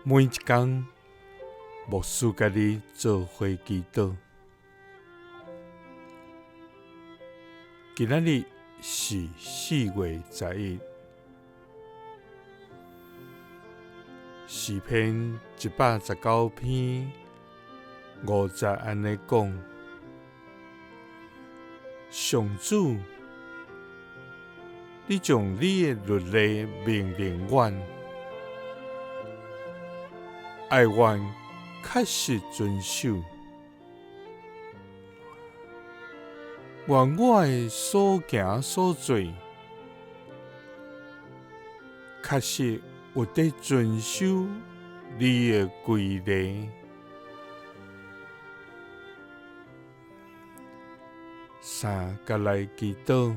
每一工，牧師佮你做伙祈禱。今仔日是4月11，詩篇119篇5節按呢講：上主，你將你的律例命令阮，愛阮確實遵守。願我的所行所做，確實有佇遵守你的規例。三佮來祈禱，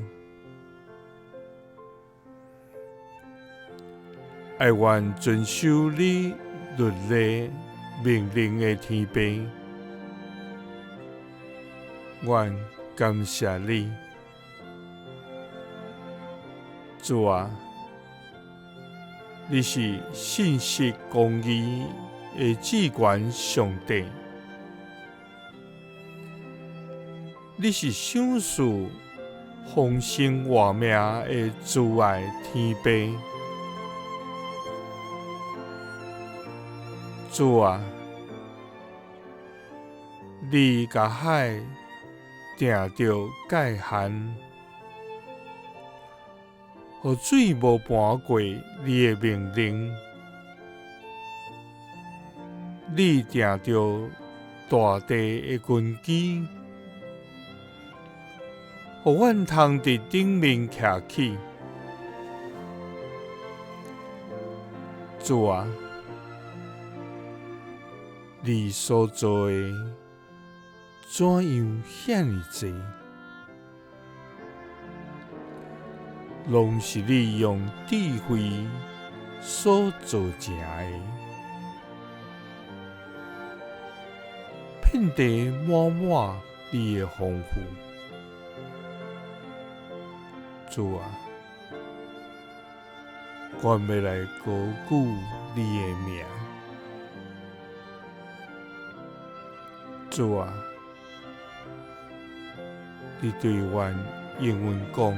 愛阮遵守你律例命令的天父，阮感謝你，主啊，你是信實公義的至懸上帝，你是賞賜豐盛活命的慈愛天父。主啊，你共海定著界限，予水無盤過你的命令。你定著大地的根基，予阮通佇頂面徛起。主啊，你所做的怎樣遐爾濟，攏是你用智慧所造成的，遍地滿滿你的豐富。主啊，阮欲來高舉你的名。主啊，你對阮應允講，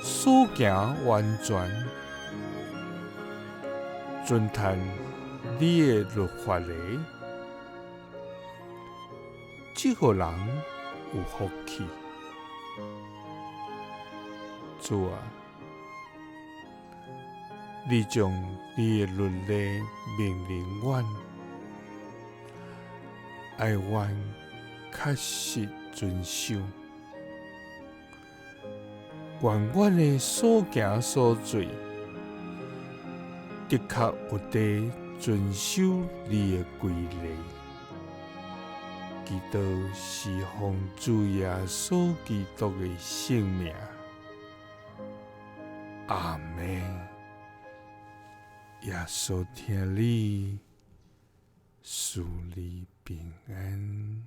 所行完全，遵趁你的律法的，這號人有福氣。主啊，你將你的律例命令阮，愛阮確實遵守，願阮的所行所做，的確有佇遵守你的規例。祈禱是奉主耶穌基督的聖名。阿們。耶穌疼你，賜你平安。